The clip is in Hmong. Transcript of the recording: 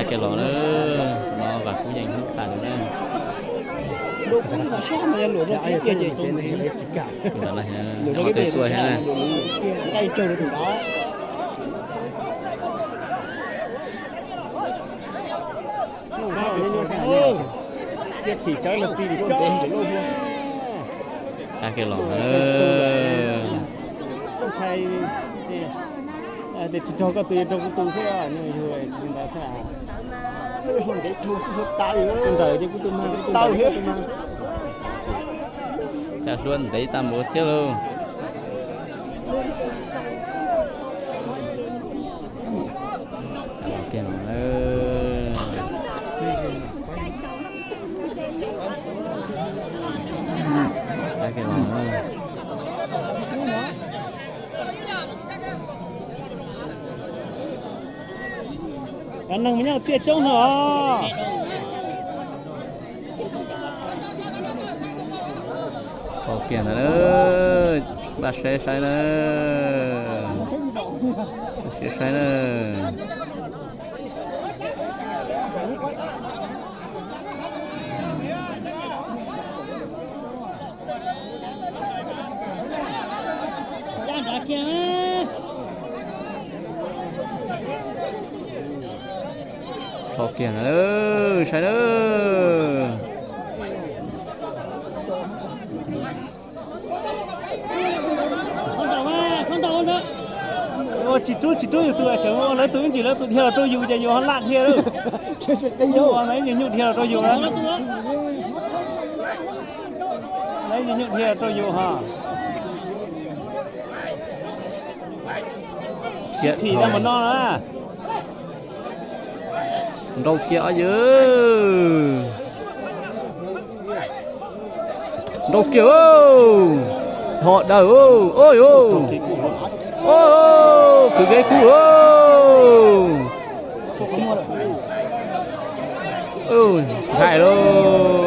Kiag los na, no Vam Kub Yees hnub tas lawm na. Tus ntawd na, ob tug tuaj thiab na. Tag kiag los na. Tes tsis raug koj tus, yuav raug kuv tus xwb, nws yug tsis ntawd xwb. Tus ntawd ces kuv tus mag, kuv tus mag. Caj hlua ntev tag npaum thiab lauj. Los kiag los na. Los kiag los na. Cov neeg mas nyob tiaj coob no os. Tau kiag ntawd, npaj saib saib na. Saib saib na. Tso kiag ntawd, saib na. Tsis rub tsis rub yus tus, tseem ua lawv tus ib ntsis lawv tus dhia los rau yus ces yus ho laj dhia lawm. Ua lawv ib nyuag nyuj dhia los rau yus na. Lawv ib nyuag nyuj dhia los rau yus ho. Thim tag npaum no na. Nrau kiag ob yawg. Nrau kiag, ho daws, kwv kev kub, hais lauj.